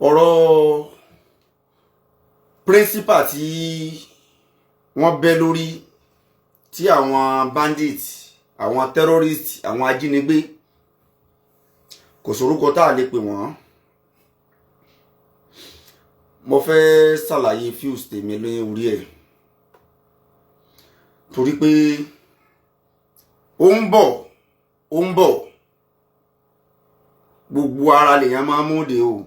Ọ̀rọ̀ principal tí wọ́n bẹ́ lórí, tí àwọn bandit, àwọn terrorist, àwọn ajínigbé, kò sórúkọ tá a lè pè wọ́n. Mo fẹ́ ṣàlàyé views tèmi lórí ẹ̀, torí pé ó ń bọ̀, ó ń bọ̀. Gbogbo ara lèèyàn máa mú de o.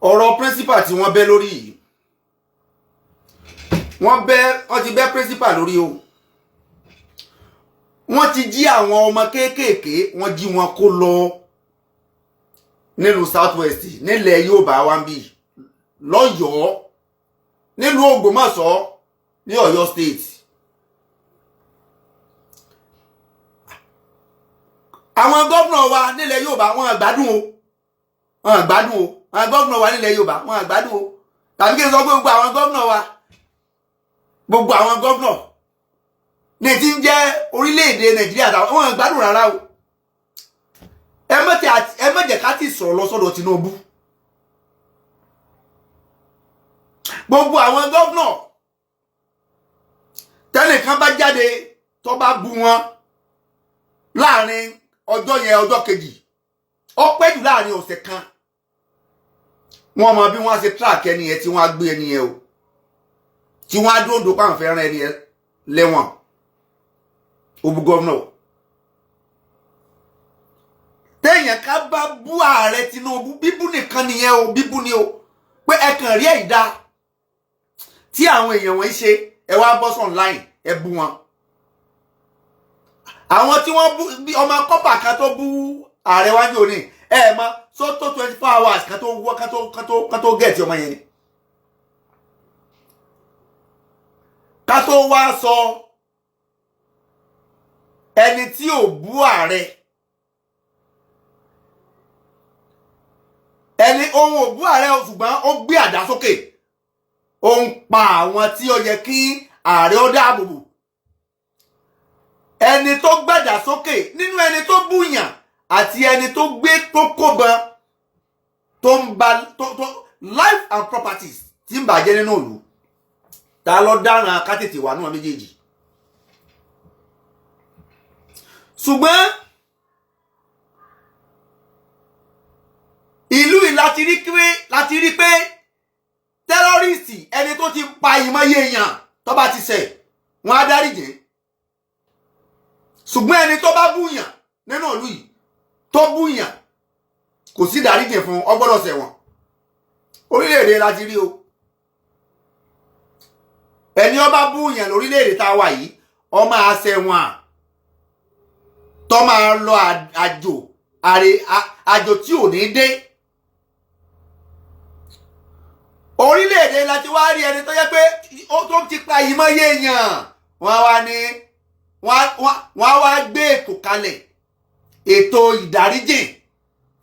Ọ̀rọ̀ principal tí wọ́n bẹ́ lórí yìí, wọ́n ti bẹ́ principal lórí o. Wọ́n ti jí àwọn ọmọ kéékèèké, wọ́n jí wọn kó lọ nílùú South West, nílẹ̀ Yorùbá wa ń bì, lọ́yọ̀ọ́, nílùú Ògbómọ̀ṣọ́, ní Ọ̀yọ́ State. Àwọn gómìnà wa nílẹ̀ Yorùbá, wọn gbádùn o, wọn gbádùn o. Àwọn gómìnà wa nílẹ̀ Yorùbá, wọn gbádùn o. Tàbí kí n sọ pé gbogbo àwọn gómìnà wa, gbogbo àwọn gómìnà ní ti ń jẹ́ orílẹ̀-èdè Nàìjíríà, wọn gbádùn rárá o. Ẹ má jẹ́ ká ti sọ̀rọ̀ lọ sọ́dọ̀ Tinubu. Gbogbo àwọn gómìnà, tẹ́nìkan bá jáde tó bá bu wọn láàrin ọjọ́ yẹn, ọjọ́ kejì, ó pẹ́ jù láàrin ọ̀sẹ̀ kan, wọ́n mọ bí wọ́n á ṣe track ẹni yẹn, tí wọ́n á gbé ẹni yẹn o, tí wọ́n á dóńdó pàǹ fẹ́ rán ẹni yẹn lẹ́wọ̀n. Ó bú gómìnà. Téèyàn ká bá bú ààrẹ Tinubu, bíbú nìkan nìyẹn o, bíbú ni o, pé ẹ kàn rí ẹ̀dá tí àwọn èèyàn wọ̀nyí ṣe, ẹ wá bọ́ online, ẹ bú wọn. Àwọn tí wọ́n bú, ọmọ kọ́pà kan tó bú ààrẹ wájú òní, ẹ mọ só tó 24 hours kan tó wọ́, kan tó gẹ̀ẹ́tì ọmọ yẹn ni. Ká tó wá sọ ẹni tí ò bú ààrẹ, ẹni ohun ò bú ààrẹ, ṣùgbọ́n ó gbé àdá sókè, ó ń pa àwọn tí ó yẹ kí ààrẹ ó dáàbò bò. Ẹni tó gbàdá sókè nínú ẹni tó búyàn àti ẹni tó gbé tó kóban tó ń ba tó life and properties tí ń bàjẹ́ nínú ìlú, ta ló dáràn ká tètè wà nínú méjèèjì? Ṣùgbọ́n ìlú yìí láti rí pé tẹ́rọ́rìsì, ẹni tó ti pa ìmọ̀ye èèyàn, tó bá ti ṣẹ̀, wọ́n á dáríjì. Ṣùgbọ́n ẹni tó bá búyàn nínú ìlú yìí, tó búyàn, kò sí dáríjì fún, ó gbọ́dọ̀ ṣẹ̀wọ̀n. Orílẹ̀-èdè láti rí o. Ẹni ó bá búyàn lórílẹ̀-èdè tá a wà yìí, ó máa ṣẹ̀wọ̀n, tó máa lọ àjò àjò tí ò ní dé. Orílẹ̀-èdè láti wá rí ẹni tó yẹ pé ó tó ti pa ìmọ̀ye èèyàn, wọ́n wá ní wọ́n wá gbé ètò kalẹ̀, ètò ìdáríjì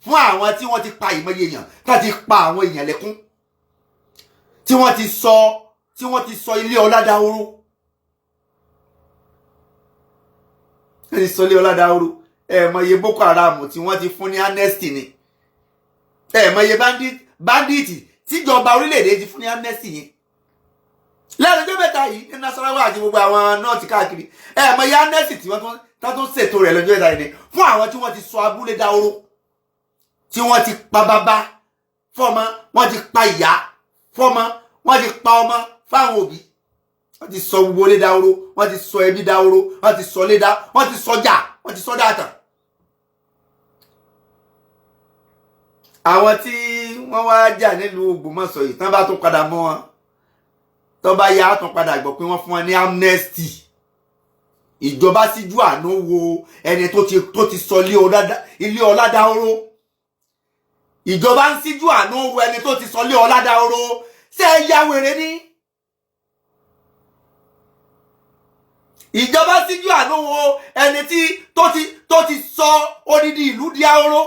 fún àwọn tí wọ́n ti pa ìmọ̀ye èèyàn, tá ti pa àwọn èèyàn lẹ́kún, tí wọ́n ti sọ ilé ọlá dahoro. Wọ́n ti sọ ilé ọlá dahoro. Ẹ mọye Boko Haram tí wọ́n ti fún ní amnesty ni. Ẹ mọye bandit tíjọba orílẹ̀-èdè ti fún ní amnesty yẹn lẹ́nu ọjọ́ mẹ́ta yìí ní Nasarawa àti gbogbo àwọn nọ́ọ̀tì káàkiri. Ẹ mọye amnesty tí wọ́n tún ṣètò rẹ̀ lọ́jọ́ ìta yìí fún àwọn tí wọ́n ti sọ abúlé dahoro, tí wọ́n ti pa bàbá fọ́mọ, wọ́n ti pa ìyá fọ́mọ, wọ́n ti pa ọmọ fáwọn òbí, wọ́n ti sọ gbogbo ilé dahoro, wọ́n ti sọ ẹbí dahoro, wọ́n ti sọ ilé dá, wọ́n ti sọjà, wọ́n ti sọdá àtàn. Àwọn tí wọ́n wá jà nílùú Ògbómọ̀ṣọ́ yìí, tán bá tún padà mọ́ wọn, tó bá yá, tún padà gbọ́ pé wọ́n fún wọn ní amnesty. Ìjọba síjú àánú wo ẹni tó ti sọ ilé ọlá dahoro. Ìjọba ń síjú àánú wo ẹni tó ti sọ ilé ọlá dahoro. Ṣé ẹ ya wèrè ni? Ìjọba síjú àánú wo ẹni tí tó ti sọ odidi ìlú di ahoro,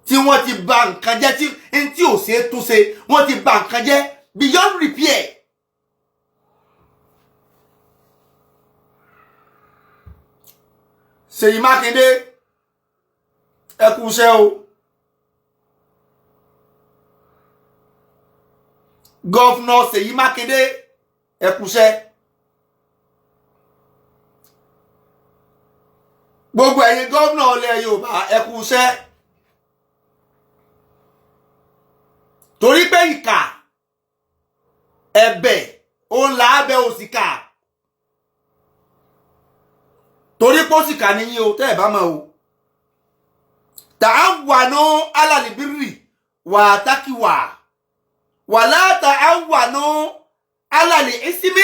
tí wọ́n ti bà nǹkan jẹ́, tí ò ṣe é túnṣe, wọ́n ti bà nǹkan jẹ́ beyond repair. Ṣèyí Mákindé, Ẹ kú iṣẹ́ o. Governor Ṣèyí Mákindé, ẹ kú iṣẹ́. Gbogbo ẹ̀yin gómìnà ilẹ̀ Yorùbá, ẹ kú iṣẹ́, torí pé ìkà ẹ̀bẹ̀ òun là á bẹ òṣìkà, torí pé òṣìkà níyìn o. Tẹ́ ẹ̀ bá mọ̀ o, تعاونوا على البر والتقوى ولا تعاونوا على الإثم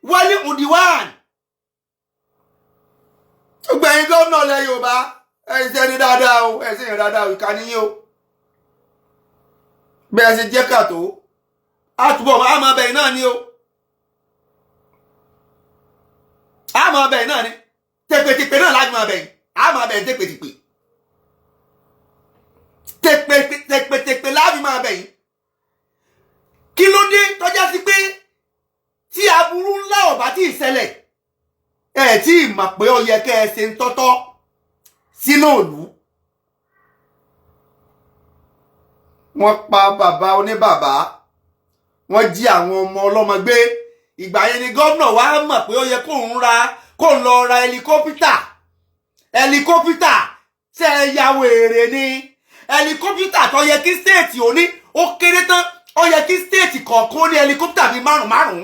والعدوان. Gbogbo ẹ̀yin gómìnà ilẹ̀ Yorùbá, ẹ̀yin sẹ́ni dáadáa o, ẹ̀yin sẹ́ni dáadáa o. Ìkà níyìn o. Bẹ́ẹ̀ ṣe jẹ́ kàtó àtúbọ̀ àmọ́ ọbẹ̀ náà ni o, àmọ́ ọbẹ̀ náà ni tẹpẹtẹpẹ náà láti máa bẹ̀yìn, àmọ́ ọbẹ̀ tẹpẹtẹpẹ tẹpẹtẹpẹ láti máa bẹ̀yìn. Kí ló dé tọ́já sí pé tí aburú ńlá ọ̀bá tí ì ṣẹlẹ̀, ẹ̀ tí ì mọ̀ pé ó yẹ kẹ́ ẹ ṣe ń tọ́tọ́ sínú ìlú? Wọ́n pa bàbá oníbàbá, wọ́n jí àwọn ọmọ ọlọ́mọ gbé. Ìgbà yẹn ni gómìnà wa mọ̀ pé ó yẹ kóun ra, kóun lọ ra ẹlikọ́pítà. Ẹlikọ́pítà, ṣe é ya wèrè ni? Ẹlikọ́pítà tó yẹ kí state ò ní, ó kéré tán, ó yẹ kí state kọ̀ọ̀kan ní ẹlikọ́pítà bíi márùn márùn.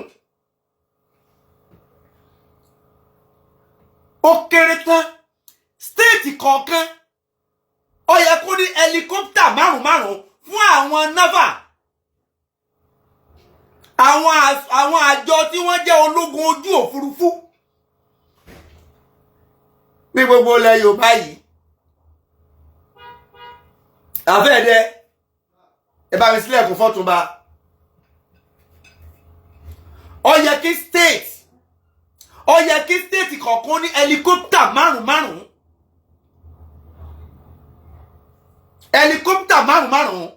Ó kéré tán, state kọ̀ọ̀kan ó yẹ kó ní ẹlikọ́pítà márùn márùn fún àwọn naval, àwọn àjọ tí wọ́n jẹ́ ológun ojú òfurufú ní gbogbo ilẹ̀ Yorùbá yìí. Àfẹ́ẹ̀dẹ, ẹ bá mi sílẹ̀kùn fọ́túnba. Ó yẹ kí state kọ̀ọ̀kan ní ẹlikọ́pítà márùn márùn, ẹlikọ́pítà márùn márùn.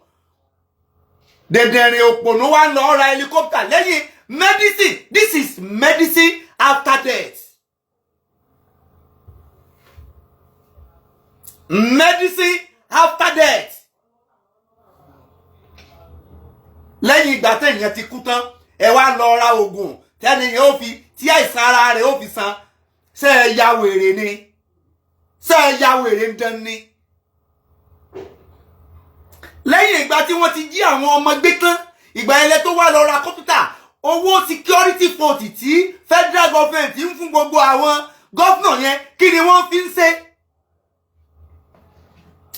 Dẹ̀dẹ̀rìn òpònú wa lọ ra ẹlikọ́pítà lẹ́yìn medicine. This is medicine after death, medicine after death. Lẹ́yìn ìgbà téèyàn ti kú tán, ẹ wá lọ ra oògùn tẹ́ni yẹn ó fi tí àìsàn ara rẹ̀ ó fi san. Ṣé ẹ ya wèrè ni? Ṣé ẹ ya wèrè ń dán ni? Lẹ́yìn ìgbà tí wọ́n ti jí àwọn ọmọ gbé tán, ìgbà yẹn lẹ tó wá lọ ra kọ́pútà. Owó security vote tí federal government ń fún gbogbo àwọn governor yẹn, kí ni wọ́n fi ń ṣe?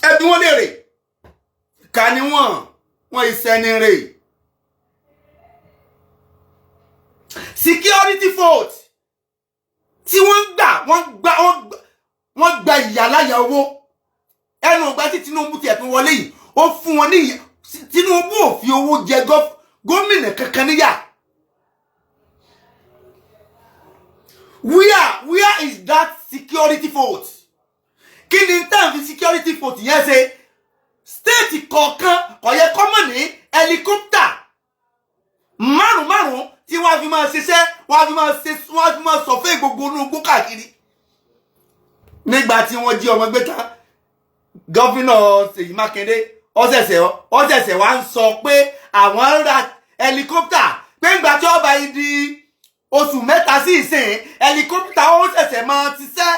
Ẹbí wọn léèrè ká ní wọ́n ìsẹ́ni rè. Security vote tí wọ́n gbà, wọ́n gba ìyàláyà owó. Ẹnu ìgbà tí Tinubu tiẹ̀ tún wọlé yìí, ó fún wọn ní ìyà. Tinubu ò fi owó jẹ gómìnà kankan níyà. Where is that security vote? Kí ni tá à ń fi security vote yẹn ṣe? State kọ̀ọ̀kan kò yẹ kọ́mọ̀ ní helicopter márùn márùn tí wọ́n á fi máa ṣiṣẹ́, wọ́n á fi máa ṣe, wọ́n á fi máa survey gbogbo inú igbó káàkiri. Nígbà tí wọ́n jí ọmọ gbé tán, governor Ṣèyí Mákindé ó ṣẹ̀ṣẹ̀ wá ń sọ pé àwọn ń ra helicopter, pé ńgbà tí ó bá yìí di oṣù 3 sí ìsìn, helicopter ó ṣẹ̀ṣẹ̀ máa ṣiṣẹ́.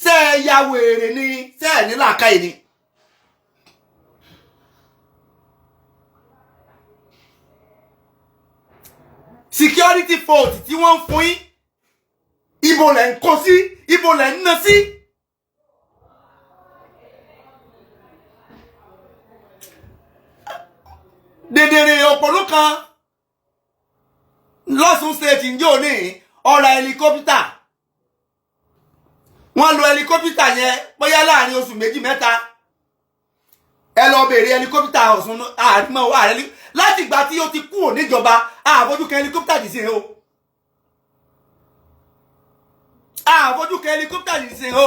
Ṣe é ya wèrè ni? Ṣe é ní làákàyè ni? Security vote tí wọ́n ń fún yín, ibo lẹ̀ ń kó sí? Ibo lẹ̀ ń ná sí? Dèdèrè òpònú kan lọ́sùn State ń jò ní ọ̀rọ̀ helicopter. Wọ́n lo helicopter yẹn bóyá láàrin oṣù 2 mẹ́ta. Ẹ lọ bèèrè helicopter Ọ̀ṣun àmọ́ ààrẹ láti ìgbà tí ó ti kúrò níjọba, àfojúkan helicopter dì sí o, àfojúkan helicopter dì sí o.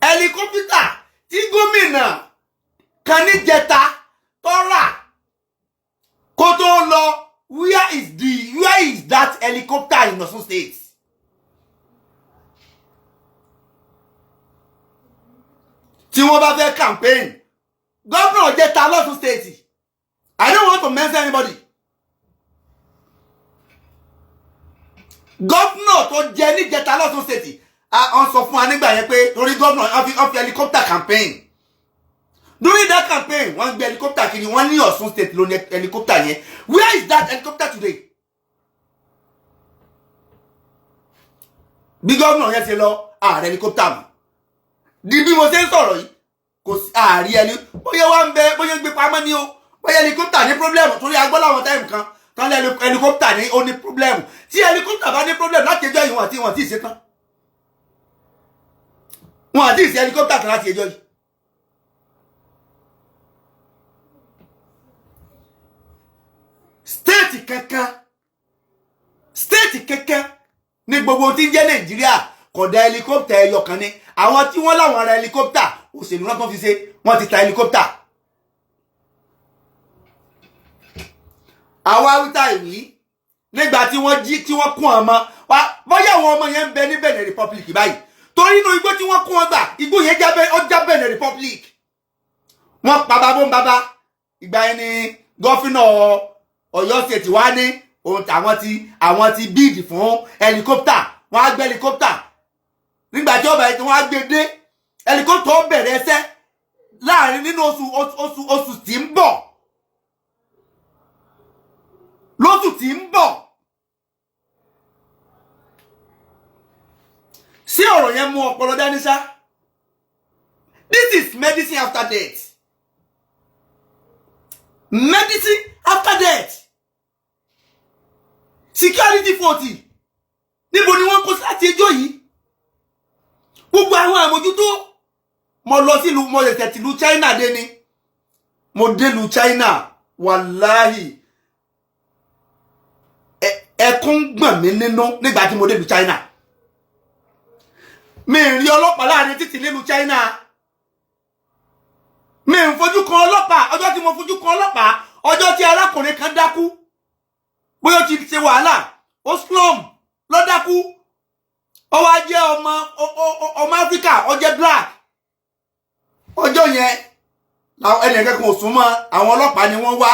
Helicopter tí gómìnà kan níjẹta tó rà kó tó lọ, where is that helicopter in Ọ̀ṣun State? Tí wọ́n bá fẹ́ campaign, governor jẹ́ ta lọ́sùn State, I don't want to mention anybody, governor tó jẹ níjẹta lọ́sùn State, a ń sọ fún wa nígbà yẹn pé torí governor wọ́n fi helicopter campaign. During that campaign, wọ́n gbé helicopter kiri. Wọ́n ní Ọ̀ṣun State ló ní helicopter yẹn. Where is that helicopter today? Bí gómìnà yẹn ṣe lọ, ààrẹ helicopter mọ́. Di bí mo ṣe ń sọ̀rọ̀ yìí, kò sí ààrí ẹni. Bóyá wà ń bẹ, bóyá ń gbé pamọ́ ní o, bóyá helicopter ní problem, torí agbọ́ láwọn time kan tán lé helicopter ní ó ní problem. Tí helicopter bá ní problem láti ẹjọ́ yìí, wọ́n àti ìṣe tán, wọn àti ìṣe helicopter kan láti ẹjọ́ yìí. State kankan, state kankan ní gbogbo tí ń jẹ́ Nàìjíríà kò dá helicopter ẹyọ kan ní. Àwọn tí wọ́n láwọn ra helicopter, òṣèlú náà tó fi ṣe, wọ́n ti ta helicopter. Àwa wíta ìwí nígbà tí wọ́n jí, tí wọ́n kún ọmọ wa, bóyá àwọn ọmọ yẹn ń bẹ ní Benin Republic báyìí, torí inú igbó tí wọ́n kún wọn gbà, igbó yẹn jábẹ́, ọjà Benin Republic. Wọ́n pa babó ń bàbá. Ìgbà yẹn ni governor Ọ̀yọ́ State wá ní ohun àwọn ti bid fún helicopter. Wọ́n á gbé helicopter nígbà tí ọba yẹn, wọ́n á gbé dé. Helicopter ó bẹ̀rẹ̀ ẹsẹ̀ láàrin nínú oṣù tí ń bọ̀, lóṣù tí ń bọ̀. Sí ọ̀rọ̀ yẹn mú ọpọlọ dání ṣá. This is medicine after death, medicine after death. Security 40, níbo ni wọ́n kó sí láti ẹjọ́ yìí? Gbogbo àwọn àmójútó, mo lọ sílùú, mo ṣẹ̀ṣẹ̀ tìlú China dé ni. Mo délùú China, wàláhì, ẹkún gbọ̀n mí nínú nígbà tí mo délùú China. Mi rí ọlọ́pàá láàrin títì nílùú China. Mi ń fojú kan ọlọ́pàá. Ọjọ́ tí mo fojú kan ọlọ́pàá, ọjọ́ tí arákùnrin kan dákú, bóyá ó ti ṣe wàhálà, ó slum ló dákú. Ó wá jẹ́ ọmọ Áfíríkà, ó jẹ́ black. Ọjọ́ yẹn ẹnìkan kan ò sún mọ́. Àwọn ọlọ́pàá ni wọ́n wá,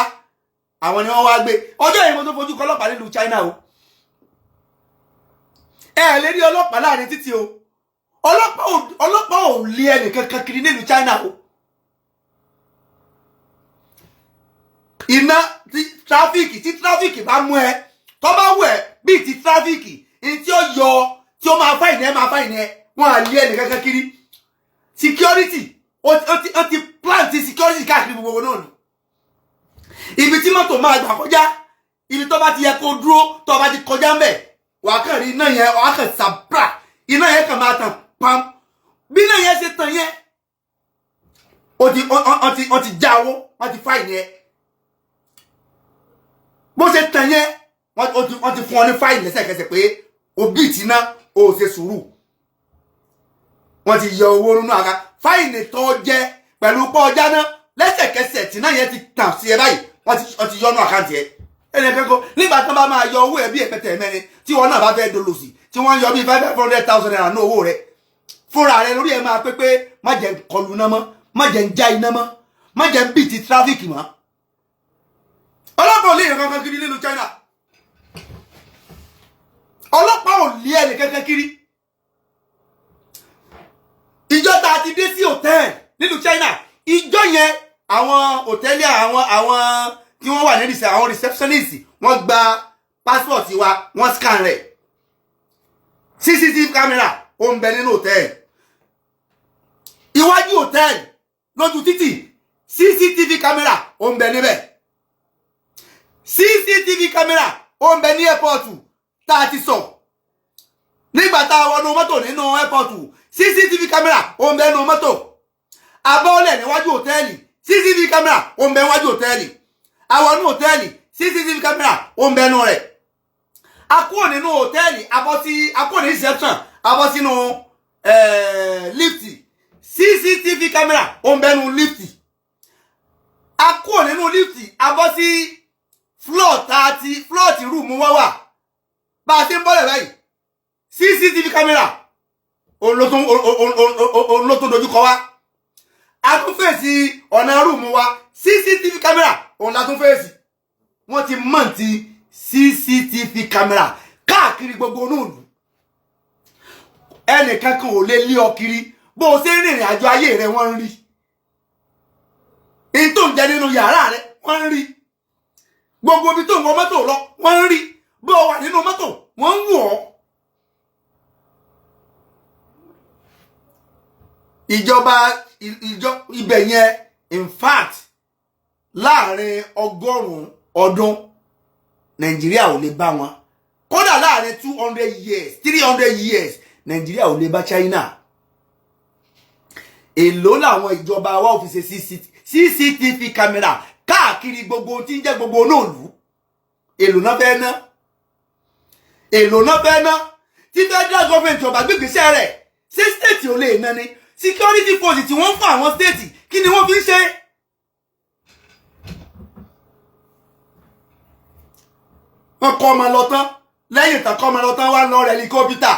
àwọn ni wọ́n wá gbé. Ọjọ́ yẹn mo tó fojú kan ọlọ́pàá nílùú China o. Ẹ lè rí ọlọ́pàá láàrin títì o. Ọlọ́pàá ò lé ẹnìkankan kiri nílùú China o. Iná tí traffic, tí traffic bá mú ẹ, tó bá wù ẹ bíi ti traffic ní tí ó yọ, tí ó máa fine ẹ, máa fine ẹ. Wọn à lé ẹnìkankan kiri. Security, ó ti plant security káàkiri gbogbo náà ni. Ibi tí mọ́tò máa gbà kọjá, ibi tó bá ti yẹ kó dúró, tó bá ti kọjá ń bẹ̀, wàá kàn rí iná yẹn, wàá kàn sàbrà, iná yẹn kàn máa tàn pam. Bí iná yẹn ṣe tàn yẹn, ó ti já owó, wọ́n ti fine yẹn. Bó ṣe tàn yẹn, wọ́n ti fún ọ ní fine lẹ́sẹ̀kẹsẹ̀ pé òbí ti ná o ò ṣe sùúrù. Wọ́n ti yọ owó nínú àga fine tó jẹ pẹ̀lú pọ́ ọjà náà. Lẹ́sẹ̀kẹsẹ̀ tí náà yẹn ti tàn sí ẹ báyìí, wọ́n ti yọnu account ẹ. Ẹnì kẹ́kọ̀ọ́ nígbà tí wọ́n bá máa yọ owó ẹ bí ẹ̀pẹ̀tẹ̀ mẹ́rin, tí wọ́n náà bá fẹ́ dolòsì, tí wọ́n yọ bí ₦500,000 ní owó rẹ fúnra rẹ, lórí ẹ máa pé pé má jẹ́ ń kọlu iná mọ́, má jẹ́ ń já iná mọ́, má jẹ́ ń bì ti traffic mọ́. Ọlọ́pàá ò lé èèyàn kankan kiri nílùú China. Ọlọ́pàá ò lé ẹnì kankan kiri. Ìjọ tá a ti dé sí hòtẹ́ẹ̀lì nílùú China, ìjọ yẹn, àwọn hòtẹ́ẹ̀lì, àwọn tí wọ́n wà ní àwọn receptionist, wọ́n gba passport wa, wọ́n scan rẹ̀. CCTV camera ó ń bẹ nínú hòtẹ́ẹ̀lì, iwájú hòtẹ́ẹ̀lì, lójú títì, CCTV camera ó ń bẹ níbẹ̀. CCTV camera ó ń bẹ ní airport tá a ti sọ nígbà tá a wọnú mọ́tò nínú airport, CCTV camera ó ń bẹ nínú mọ́tò. Abọ́ọ̀lẹ̀ níwájú hòtẹ́ẹ̀lì, CCTV camera ó ń bẹ níwájú hòtẹ́ẹ̀lì. Àwọn hòtẹ́ẹ̀lì, CCTV camera ó ń bẹ nínú rẹ̀. A kúrò nínú hòtẹ́ẹ̀lì, abọ́ sí, a kúrò ní reception, abọ́ sínú lift, CCTV camera ó ń bẹ nínú lift. A kúrò nínú lift, abọ́ sí floor 30, floor tí room wá wà. Bá a ṣe ń bọ́lẹ̀ báyìí, CCTV camera òun ló tún dojú kọ wá. A tún face ọ̀nà room wa, CCTV camera òun la tún face. Wọ́n ti mount CCTV camera káàkiri gbogbo inú ìlú. Ẹnìkan kan ò lè lé ọ kiri. Bó o ṣe ń rìnrìn àjò ayé rẹ, wọ́n ń rí in tó ń jẹ nínú yàrá rẹ, wọ́n ń rí gbogbo ibi tó ń wọ mọ́tò lọ, wọ́n ń rí bó o wà nínú mọ́tò, wọ́n ń wọ̀ ọ́. Ìjọba ìjọ ibẹ̀ yẹn, in fact, láàrin 100 ọdún, Nàìjíríà ò lè bá wọn. Kódà láàrin 200 years, 300 years, Nàìjíríà ò lè bá China. Èló làwọn ìjọba wa ò fi ṣe CCTV camera káàkiri gbogbo tí ń jẹ́ gbogbo olóòlù? Èló náà fẹ́ ná? Èló náà fẹ́ ná? Tí federal government ọba gbégbèsè rẹ̀, ṣé state ò lè ná ni? Security force tí wọ́n ń fún àwọn state, kí ni wọ́n fi ń ṣe? Wọ́n kọ́ ọmọ lọ tán, lẹ́yìn tán kọ́ ọmọ lọ tán, wá lọ rẹ̀ helicopter.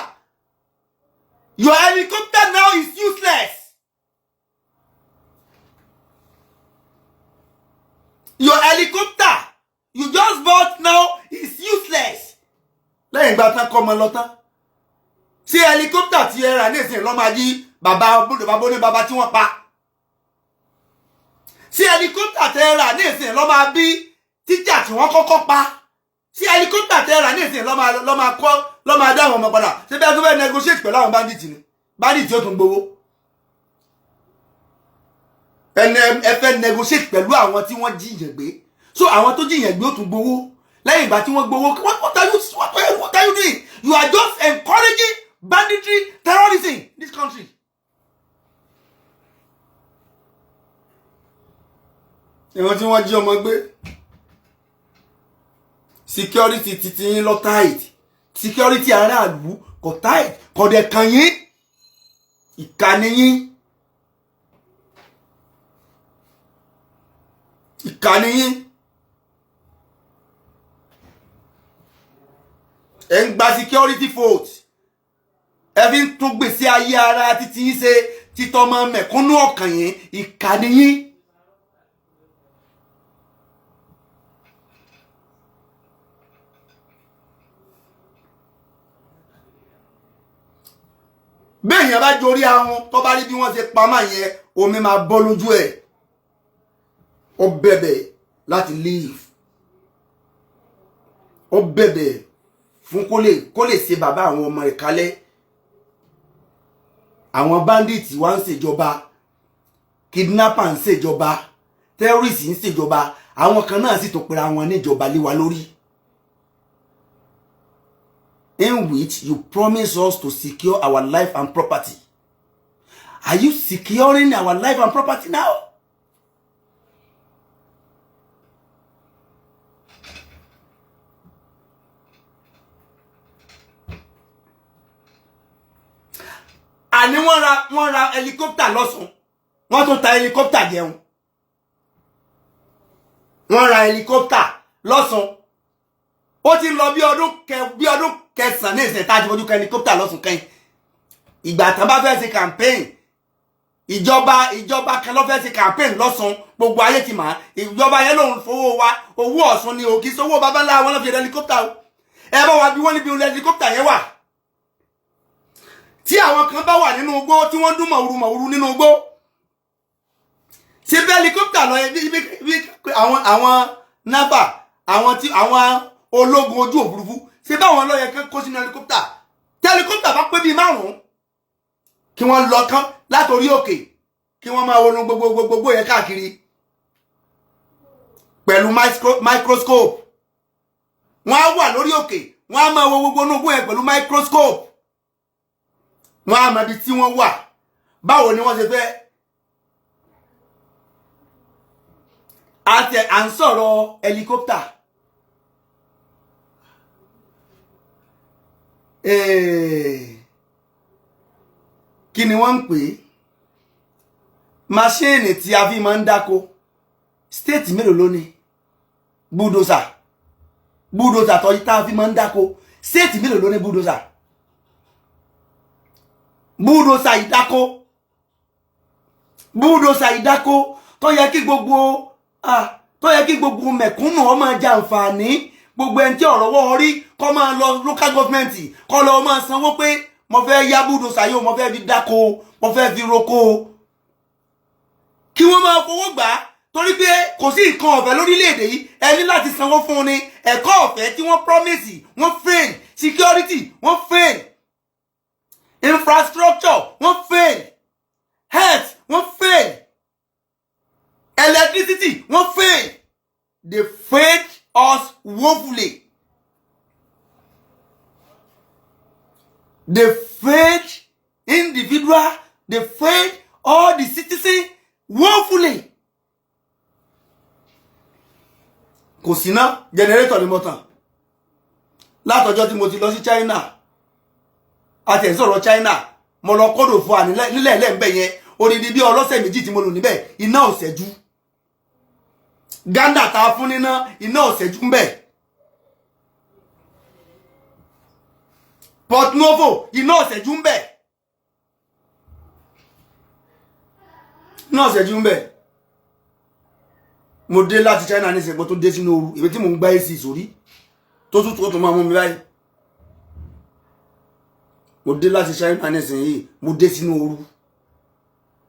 Your helicopter now is useless. Your helicopter you just bought now is useless. Lẹ́yìn ìgbà tán kọ́ ọmọ lọ tán, ṣé helicopter tí ẹ rà ní ìsìn lọ́ máa jí bàbá bàbá oní bàbá tí wọ́n pa? Ṣé helicopter tẹ rà ní ìsìn lọ́ máa bí tíjà tí wọ́n kọ́kọ́ pa? Ṣé helicopter tẹ rà ní ìsìn lọ́ máa kọ́, lọ́ máa dá àwọn ọmọ padà? Ṣé bí a tún fẹ́ negotiate pẹ̀lú àwọn bandit ni? Bandit yóò tún gbowó. Ẹni ẹ fẹ́ negotiate pẹ̀lú àwọn tí wọ́n jíyàn gbé, so àwọn tó jíyàn gbé ó tún gbowó lẹ́yìn ìgbà tí wọ́n gbowó. What are you doing? You are just encouraging banditry, terrorism in this country. Ìwọ̀n tí wọ́n jí ọmọ gbé, security titi yín lọ tight, security aráàlú kò tight, kò dẹ̀ kàn yín. Ìkànnì yín, ìkànnì yín. Ẹ̀ ń gba security vote, ẹ fi ń tún gbèsè ayé ara títí yín ṣe, títọ́ ọmọ mẹ̀kúnnú ọkàn yín. Ìkànnì yín. Béèyàn bá jorí ahun, tó bá rí bí wọ́n ṣe pamọ́ yẹn, omi máa bọ́ lójú ẹ̀. Ó bẹ̀bẹ̀ láti leave, ó bẹ̀bẹ̀ fún kó lè ṣe bàbá àwọn ọmọ rẹ̀ kalẹ̀. Àwọn bandits wá ń ṣèjọba, kidnapper ń ṣèjọba, terrorist ń ṣèjọba, àwọn kan náà sì tó pera wọn níjọba lé wa lórí, in which you promise us to secure our life and property. Are you securing our life and property now? Àní wọ́n ra helicopter lọ́sùn, wọ́n tún ta helicopter jẹun. Wọ́n ra helicopter lọ́sùn, ó ti lọ bí ọdún 9 ní ìsìn tá a ti fojú kan helicopter lọ́sùn kẹ́yìn. Ìgbà tán bá fẹ́ ṣe campaign, ìjọba kan ló fẹ́ ṣe campaign lọ́sùn, gbogbo ayé ti mọ̀. Ìjọba yẹn lòun fowó wa, owó Ọ̀ṣun ni òkì sówó babalá wọn lọ́ fi helicopter o. Ẹ bá wa bí wọ́n níbi helicopter yẹn wà. Tí àwọn kan bá wà nínú igbó tí wọ́n dún mọ̀wúrú mọ̀wúrú nínú igbó, ṣe bí helicopter lọ bí àwọn naval, àwọn tí àwọn ológun ojú òfurufú, ṣe báwọn ló yẹ kán kó sínú helicopter? Tí helicopter bá pé bíi márùn-ún, kí wọ́n lọ kán látòrí òkè, kí wọ́n máa wọnú gbogbo gbogbo yẹn káàkiri pẹ̀lú microscope. Wọ́n á wà lórí òkè, wọ́n á máa wo gbogbo inú igbó yẹn pẹ̀lú microscope, wọ́n á mọ ibi tí wọ́n wà. Báwo ni wọ́n ṣe fẹ́ àti à ń sọ̀rọ̀ helicopter? Kí ni wọ́n ń pè é? Machine tí a fi máa ń dáko, state mélòó ló ní bulldozer? Bulldozer tó tá a fi máa ń dáko, state mélòó ló ní bulldozer? Bulldozer ìdáko, Bulldozer ìdáko tó yẹ kí gbogbo mẹ̀kúnnù ó máa jẹ àǹfààní, gbogbo ẹni tí ọ̀rọ̀ wọ́ orí kó máa lọ local government, kó lọ máa sanwó pé mo fẹ́ yá bulldozer yìí o, mo fẹ́ fi dáko, mo fẹ́ fi roko, kí wọ́n máa fowó gbà á, torí pé kò sí nǹkan ọ̀fẹ́ lórílẹ̀‐èdè yìí. Ẹ ní láti sanwó fún un ni. Ẹ̀kọ́ ọ̀fẹ́ tí wọ́n promise, wọ́n fail. Security, wọ́n fail. Infrastructure, wọ́n fail. Health, wọ́n fail. Electricity, wọ́n fail. They failed us woefully. They failed individual, they failed all the citizens woefully. Kò síná, generator ni mo tàn látọjọ́ tí mo ti lọ sí China. Àti ẹ̀ sọ̀rọ̀ China, mo lọ kọ́dọ̀ fún wa nílẹ̀ ẹlẹ́ǹbẹ̀ yẹn, odidi bí ọlọ́sẹ̀ 2 tí mo lò níbẹ̀, iná ò ṣẹ́jú. Ghana tá a fún níná, iná ò ṣẹ́jú ń bẹ̀. Port Novo, iná ò ṣẹ́jú ń bẹ̀, iná ò ṣẹ́jú ń bẹ̀. Mo dé láti China ní ìsìnkú tó dé sínú ooru, ìwé tí mò ń gbá AC sórí tó tún tó máa mú mi báyìí. Mo dé láti China nísìnyí, mo dé sínú ooru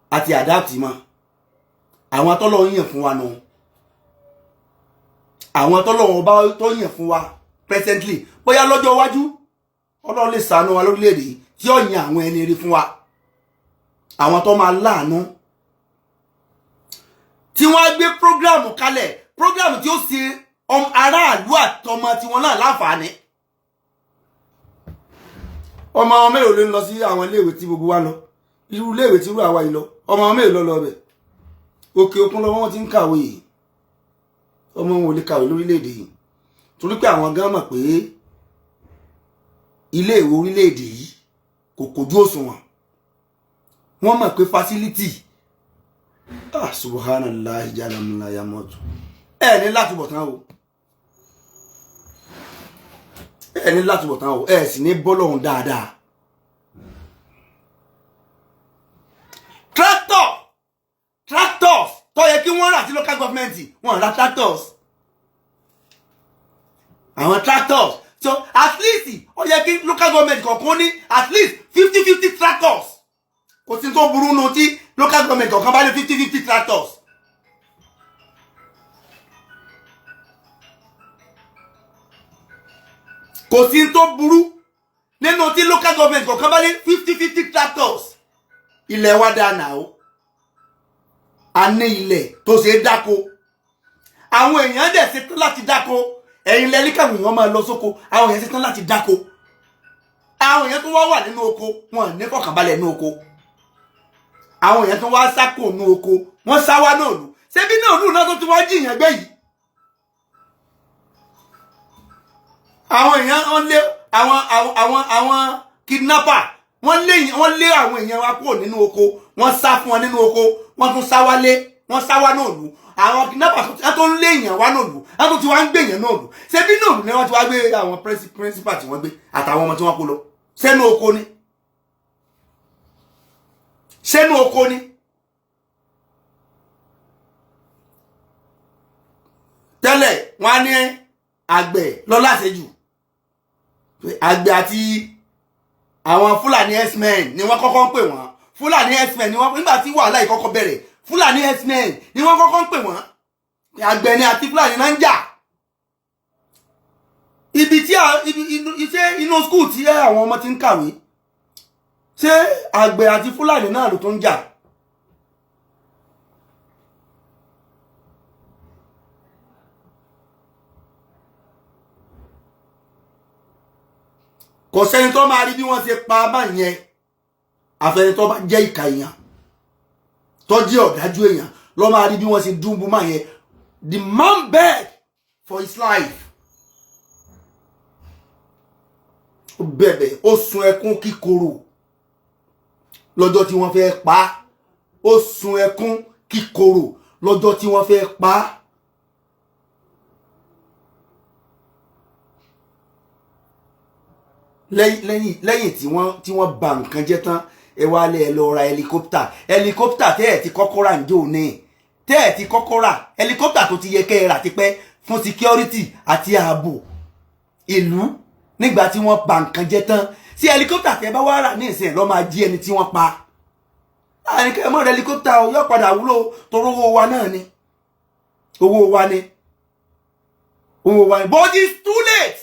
àti adapt mọ́. Àwọn atọ́lọ́ yàn fún wa nù, àwọn atọ́lọ́ wọn bá tó yàn fún wa presently, bóyá lọ́jọ́ iwájú Ọlọ́run lè ṣàánú wa lórílẹ̀‐èdè yìí tí ó yan àwọn ẹni rí fún wa, àwọn tó máa láàánú, tí wọ́n á gbé program kalẹ̀, program tí ó ṣe aráàlú àtọmọ tiwọn náà láǹfààní. Ọmọ àwọn mélòó ló ń lọ sí àwọn iléèwé tí gbogbo wa lọ, irú iléèwé tí irú àwa yìí lọ? Ọmọ àwọn mélòó lọ bẹ̀? Òkè òkun lọ wọ́n ti ń kàwé yìí. Ọmọ wọn ò lè kàwé lórílẹ̀‐èdè yìí, torí pé àwọn gan mọ̀ pé iléèwé orílẹ̀‐èdè yìí kò kojú òṣùwọ̀n. Wọ́n mọ̀ pé facility, ah, subhanallah, jalamula yamotu. Ẹ ní láti bọ̀ tán o, ẹ ní láti bọ̀ tán o, ẹ sì ní bọ́lọ̀hún dáadáa. Tractor, tractors tó yẹ kí wọ́n rà sí local government, wọ́n ra tractors. Àwọn tractors, so at least ó yẹ kí local government kọ̀ọ̀kan ní at least 50-50 tractors. Kò sí tó burú nu tí local government kọ̀ọ̀kan bá ní 50-50 tractors. Kò sí tó burú nínú tí local government kọ̀ọ̀kan bá ní 50-50 tractors. Ilẹ̀ wa dáa o, a ní ilẹ̀ tó ṣe é dáko, àwọn èèyàn dẹ̀ ṣetán láti dáko. Ẹ̀yin lẹ́ní káwọn èèyàn máa lọ sóko, àwọn èèyàn ṣetán láti dáko. Àwọn èèyàn tó wá wà nínú oko, wọn ní fọkànbalẹ̀ nínú oko. Àwọn èèyàn tó wá sákò nínú oko, wọ́n sá wá náà lù. Ṣebí náà lù náà tó ti wá jìyàn gbé yìí. Àwọn èèyàn, wọ́n lé àwọn kidnapper, wọ́n lé àwọn èèyàn wa kúrò nínú oko. Wọ́n sá fún wọn nínú oko, wọ́n tún sá wálé, wọ́n sá wá náà lù. Àwọn kidnapper tó ń lé èèyàn wá náà lù, wọ́n tún ti wá ń gbé èèyàn náà lù. Ṣebí náà lù ni wọ́n ti wá gbé àwọn principal tí wọ́n gbé àtàwọn ọmọ tí wọ́n kó lọ. Sẹ́nu oko ni, sẹ́nu oko ni. Tẹ́lẹ̀, wọ́n á ní àgbẹ̀ lọ́láṣẹ́jù, àgbẹ̀ àti àwọn Fúlàní herdsmen ni wọ́n kọ́kọ́ ń pè wọ́n. Fúlàní herdsmen ni wọ́n, nígbà tí wàhálà yìí kọ́kọ́ bẹ̀rẹ̀, Fúlàní herdsmen ni wọ́n kọ́kọ́ ń pè wọ́n. Àgbẹ̀ ni àti Fúlàní náà ń jà. Ibi tí ibi inú iṣẹ́ inú school tí àwọn ọmọ ti ń kàwé, ṣé àgbẹ̀ àti Fúlàní náà ló tó ń jà? Kò sẹ́ni tó máa rí bí wọ́n ṣe pa bá yẹn, àfẹni tó bá jẹ́ ìkà èèyàn, tó jẹ́ ọ̀dájú èèyàn, ló máa rí bí wọ́n ṣe dúnbú máa yẹn. The man begged for his life. Ó bẹ̀bẹ̀, ó sun ẹkún kíkorò lọ́jọ́ tí wọ́n fẹ́ pa á. Ó sun ẹkún kíkorò lọ́jọ́ tí wọ́n fẹ́ pa á. Lẹ́yìn tí wọ́n bà nǹkan jẹ́ tán. Ẹ wá lé ẹ lọ ra helicopter. Helicopter tẹ́ ẹ̀ ti kọ́kọ́ rà ń jò ní, tẹ́ ẹ̀ ti kọ́kọ́ rà, helicopter tó ti yẹ kẹ́ ẹ rà tipẹ́ fún security àti ààbò ìlú nígbà tí wọ́n pa nǹkan jẹ́ tán. Sí helicopter tẹ́ bá wá rà ní ìsìn lọ́ máa jí ẹni tí wọ́n pa. Àníkẹ́ ẹ mọ̀ rẹ helicopter o, yóò padà wúlò, torówó wa náà ni, owó wa ni, owó wa ni. But it's too late.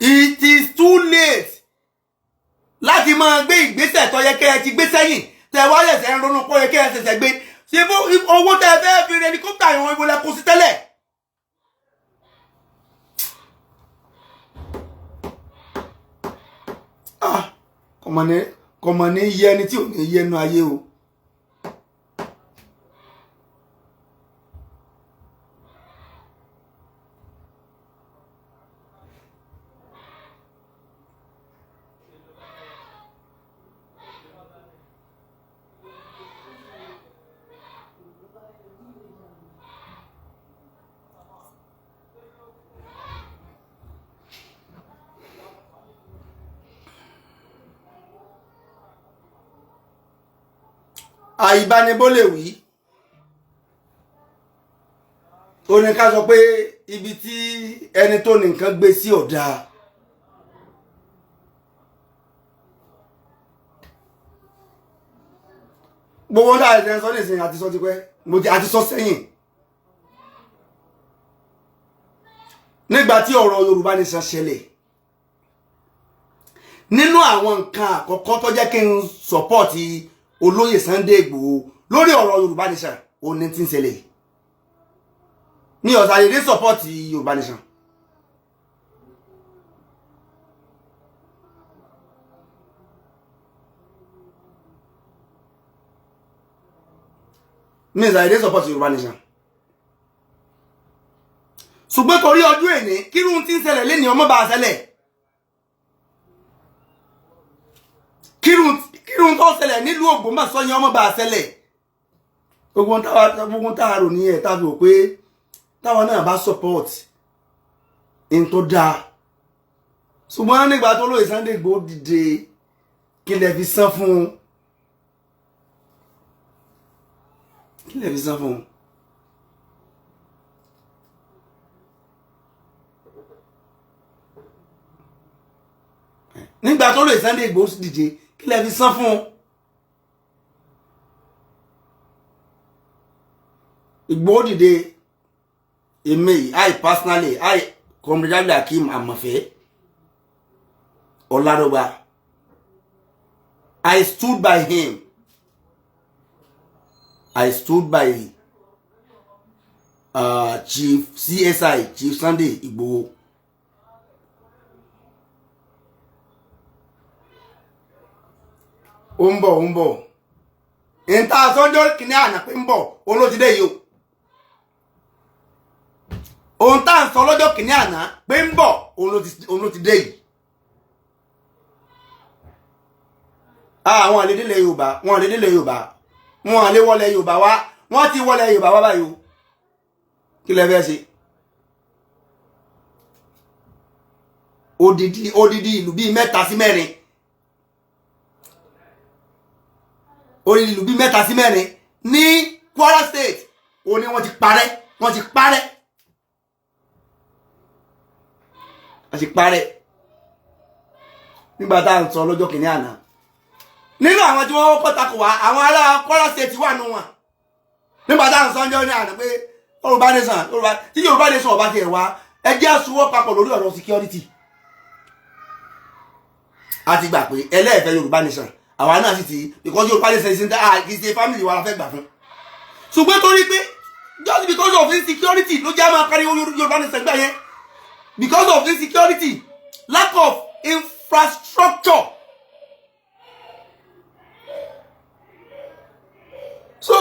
It is too late láti máa gbé ìgbésẹ̀ tó yẹ kẹ́ ẹ ti gbé sẹ́yìn, tẹ́ wá ṣẹ̀ṣẹ̀ ń ronú pé ó yẹ kẹ́ ẹ ṣẹ̀ṣẹ̀ gbé. Ṣé owó tẹ́ ẹ fẹ́ fi helicopter ìwọ̀n ibo lẹ kó sí tẹ́lẹ̀? Ah, kọmọ ní yẹ ẹni tí ò ní yẹnu ayé o. Àìbánibólè wí, ó ní ká sọ pé ibi tí ẹni tó ní nǹkan gbé sí ọ̀dà. Gbogbo dáa ẹ̀ sọ nísìnyí, àti sọ tipẹ́, mo ti àti sọ sẹ́yìn nígbà tí ọ̀rọ̀ Yorùbá Nation ṣẹlẹ̀. Nínú àwọn nǹkan àkọ́kọ́ tó jẹ́ kí n support olóyè Sunday Igboho lórí ọ̀rọ̀ Yorùbá Nation, ó ní tí ń ṣẹlẹ̀ ní ọ̀sàdédé support Yorùbá Nation. Ní ìsàdédé support Yorùbá Nation, ṣùgbọ́n torí ọdún èní, kírun tí ń ṣẹlẹ̀ lẹ́ni ọmọ bá ṣẹlẹ̀, kírun tó ṣẹlẹ̀ nílùú Ògbómọ̀ṣọ́ yẹn ọmọ bá ṣẹlẹ̀. Gbogbo táwa rò ní ẹ̀, táwa rò pé táwa náà bá support in tó dáa. Ṣùgbọ́n nígbà tó lóye Sunday Igboho dìde, kí lẹ fi san fún un? Kí lẹ fi san fún un? Nígbà tó lóye Sunday Igboho dìde, kí lẹ fi san fún un? Igboho dìde, èmi, I personally, I, Comrade Akeem Amọ̀fẹ́ Ọládọ́gba, I stood by him. I stood by Chief CSI, Chief Sunday Igboho. Ó ń bọ̀, ó ń bọ̀. Ìta sọ́jọ́ kìíní àná pé ń bọ̀, òun ló ti dé yìí o. Ohun tá à ń sọ lọ́jọ́ kìíní àná pé ń bọ̀, òun ló ti dé yìí. Àwọn àlè délẹ̀ Yorùbá, wọn àlè délẹ̀ Yorùbá, wọn àlè wọlé Yorùbá wá, wọ́n ti wọlé Yorùbá wá báyìí o. Kí lẹ fẹ́ ṣe? Odidi ìlú bíi 3 sí 4, odidi ìlú bíi 3 sí 4 ní Kwara State, ó ní wọ́n ti parẹ́, wọ́n ti parẹ́, wọ́n ti parẹ́. Nígbà tá à ń sọ lọ́jọ́ kìíní àná, nínú àwọn tí wọ́n kọ́kọ́ takò wá, àwọn ará Kwara State wà nù wọn. Nígbà tá à ń sọ ọjọ́ ní àná pé Yorùbá Nation, Yorùbá tí Yorùbá Nation ọba tiẹ̀ wá, ẹ jẹ́ àsùnwọ̀n papọ̀ lórí ọ̀rọ̀ security. A ti gbà pé ẹlẹ́ẹ̀fẹ́ Yorùbá Nation, àwa náà sì ti, because Yorùbá Nation ṣe ń dá, kì í ṣe family wa la fẹ́ gbà fún. Ṣùgbọ́n torí pé just because of insecurity ló jẹ́ àmọ́ pariwo Yorùbá Nation gbà yẹn, because of insecurity, lack of infrastructure. So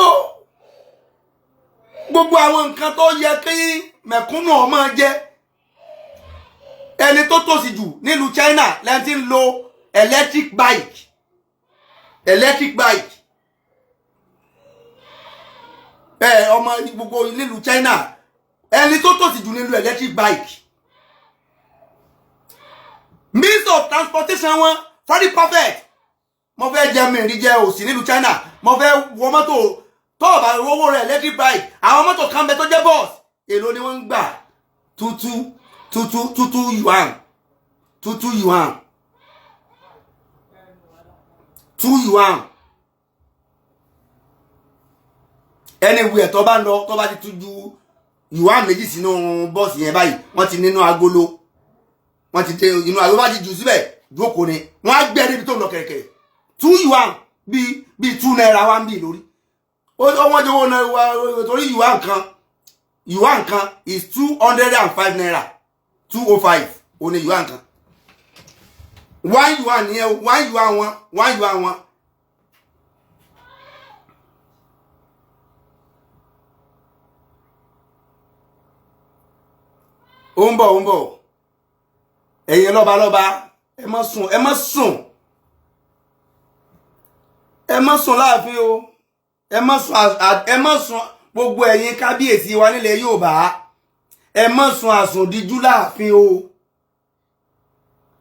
gbogbo àwọn nǹkan tó yẹ kí mẹ̀kúnnù ó máa jẹ, ẹni tó tòṣì jù nílùú China lẹ́ni tí ń lo electric bike, electric bike. Ẹ ọmọ gbogbo nílùú China, ẹni tó tòṣì jù nílùú electric bike. Means of Transportation wọn very perfect. Mo fẹ́ jẹ mi rí jẹ òsì nílùú China. Mo fẹ́ wọ mọ́tò, tó o bá owó rẹ̀, electric bike, àwọn mọ́tò kan bẹ tó jẹ́ bus. Èló ni wọ́n ń gbà? Two two two two two two yuan, 2 2 yuan, 2 yuan. Anywhere tó bá ń lọ, tó bá ti tún ju yuan 2 sínú bọ́ọ̀sì yẹn báyìí, wọ́n ti nínú agolo, wọ́n ti dé inú agolo, bá ti jù síbẹ̀, jókòó ni, wọ́n á gbé débi tó ń lọ kẹ̀kẹ́. 2 yuan, bíi ₦2 wá ń bì lórí. Ó wọ́n jẹ́ owó náírà, torí yuan kan, yuan kan is ₦205, 205 ó ní yuan kan. 1 yuan ní ẹ, 1 yuan wọn, 1 yuan wọn. Ó ń bọ̀, ó ń bọ̀. Ẹ̀yin lọ́balọ́ba, ẹ má sùn, ẹ má sùn, ẹ má sùn láàfin o. Ẹ má sùn, ẹ má sùn. Gbogbo ẹ̀yin kábíyèsí wa nílẹ̀ Yorùbá, ẹ má sùn àsùndíjú láàfin o.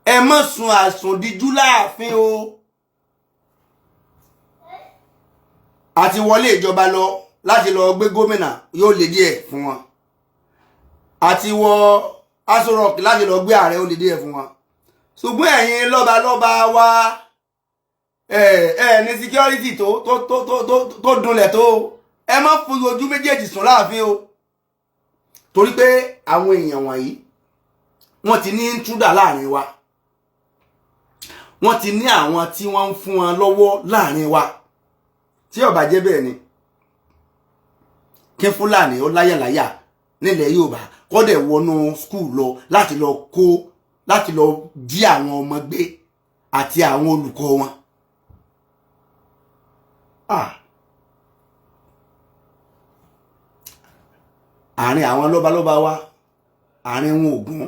Ẹ má sùn àsùndíjú láàfin o. Àti wọlé ìjọba lọ láti lọ gbé gómìnà yóò lè díẹ̀ fún wọn, àti wọ Aso Rock láti lọ gbé ààrẹ ó lè díẹ̀ fún wọn. Ṣùgbọ́n ẹ̀yin lọ́balọ́ba wa, ẹ ẹ ní security tó dunlẹ̀ tó, ẹ má fi ojú méjèèjì sùn láàfin o, torí pé àwọn èèyàn wọ̀nyí, wọ́n ti ní intruder láàrin wa, wọ́n ti ní àwọn tí wọ́n ń fún wọn lọ́wọ́ láàrin wa. Tí ó bá jẹ́ bẹ́ẹ̀ ni, kí Fúlàní ó láyàláyà nílẹ̀ Yorùbá, kó dẹ̀ wọnú school lọ láti lọ kó, láti lọ jí àwọn ọmọ gbé àti àwọn olùkọ́ wọn. Ah. Àárín àwọn lọ́balọ́ba wa, àárín wọn ògún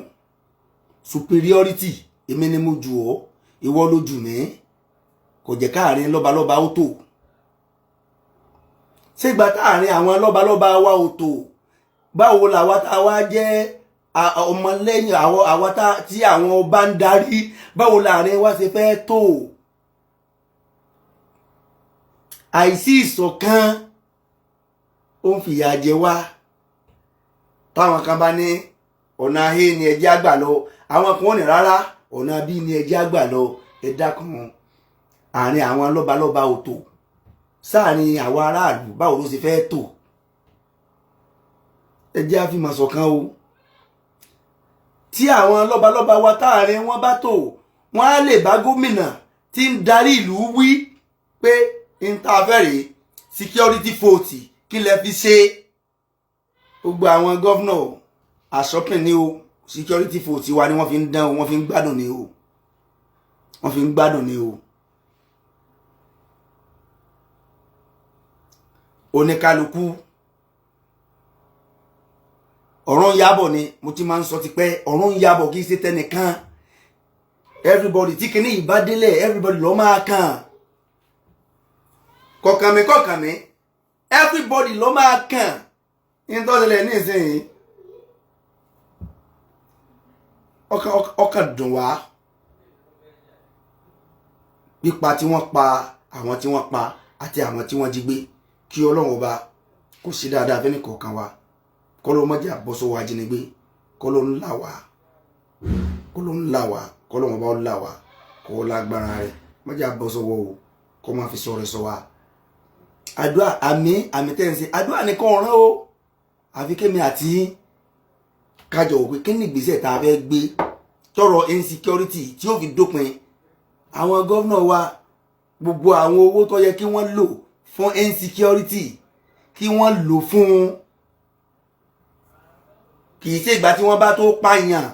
superiority, èmi ni mo jù ọ́, ìwọ ló jù mí, kò jẹ́ káàrin lọ́balọ́ba ó tò. Ṣégbà táàrin àwọn lọ́balọ́ba wa ò tò, báwo làwa tá a wá jẹ́ ọmọlẹ́yìn àwa tí àwọn ọba ń darí, báwo láàrin wa ṣe fẹ́ tò? Àìsí ìṣọ̀kan ó ń fìyà jẹ wá. Táwọn kan bá ní ọ̀nà A ni ẹjẹ́ àgbà lọ, àwọn kan ò ní rárá, ọ̀nà B ni ẹjẹ́ àgbà lọ. Ẹ dákun, àárín àwọn lọ́balọ́ba ò tò, sáàrin àwọn aráàlú, báwo ló ṣe fẹ́ tò? Ẹ jẹ́ á fìmọ̀ ṣọ̀kan o. Tí àwọn lọ́balọ́ba wa táàrin wọn bá tò, wọ́n á lè bá gómìnà tí ń darí ìlú wí pé n ta fẹ́ rèé, security vote kí lẹ fi ṣe. Gbogbo àwọn governor àsọpìn ní o, security vote wa ni wọ́n fi ń dán o, wọ́n fi ń gbádùn ní o, wọ́n fi ń gbádùn ní o. Oníkálukú ọ̀run ń yábọ̀ ni mo ti máa ń sọ tipẹ́. Ọ̀run ń yábọ̀, kì í ṣe tẹnìkan. Everybody tí kinní yìí bá délẹ̀, everybody ló máa kàn. Kọ̀kàn mi, kọ̀kàn mi, everybody ló máa kàn. Ní tó ṣẹlẹ̀ nísìnyí, ọkàn dùn wá, pípa tí wọ́n pa àwọn tí wọ́n pa àti àwọn tí wọ́n jí gbé. Kí Ọlọ́run Ọba kó sí dáadáa fẹ́ni kọ̀ọ̀kan wa, kọ́ ló mọ̀jà bọ́ sọ́wọ́ ajínigbé, kọ́ ló ń là wá, kọ́ ló ń là wá, kọ́ ló ń bá là wá, kọ́ lágbára rẹ̀ mọ̀jà bọ́ sọ́wọ́ o, kọ́ máa fi sọ̀rọ̀ sọ wa. Àdúrà, àmì, àmì tẹ́ ń ṣe àdúrà nìkan ọ̀ràn o. Àfi kémi àti kájọ òpin, kí ni ìgbésẹ̀ tá a fẹ́ gbé tọrọ insecurity tí ó fi dópin? Àwọn governor wa, gbogbo àwọn owó tó yẹ kí wọ́n lò fún insecurity, kí wọ́n lò fún un. Kì í ṣe ìgbà tí wọ́n bá tó pààyàn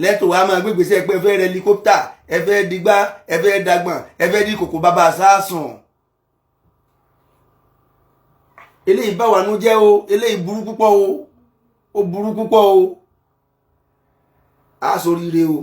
lẹ́tọ̀ wa máa gbégbèsè pé ẹ fẹ́ rẹ helicopter, ẹ fẹ́ digbá, ẹ fẹ́ dagbọ̀n, ẹ fẹ́ di kòkò bàbá sásùn. Eléyìí bá wà nú jẹ́ o. Eléyìí burú púpọ̀ o, ó burú púpọ̀ o. A ṣoríire o.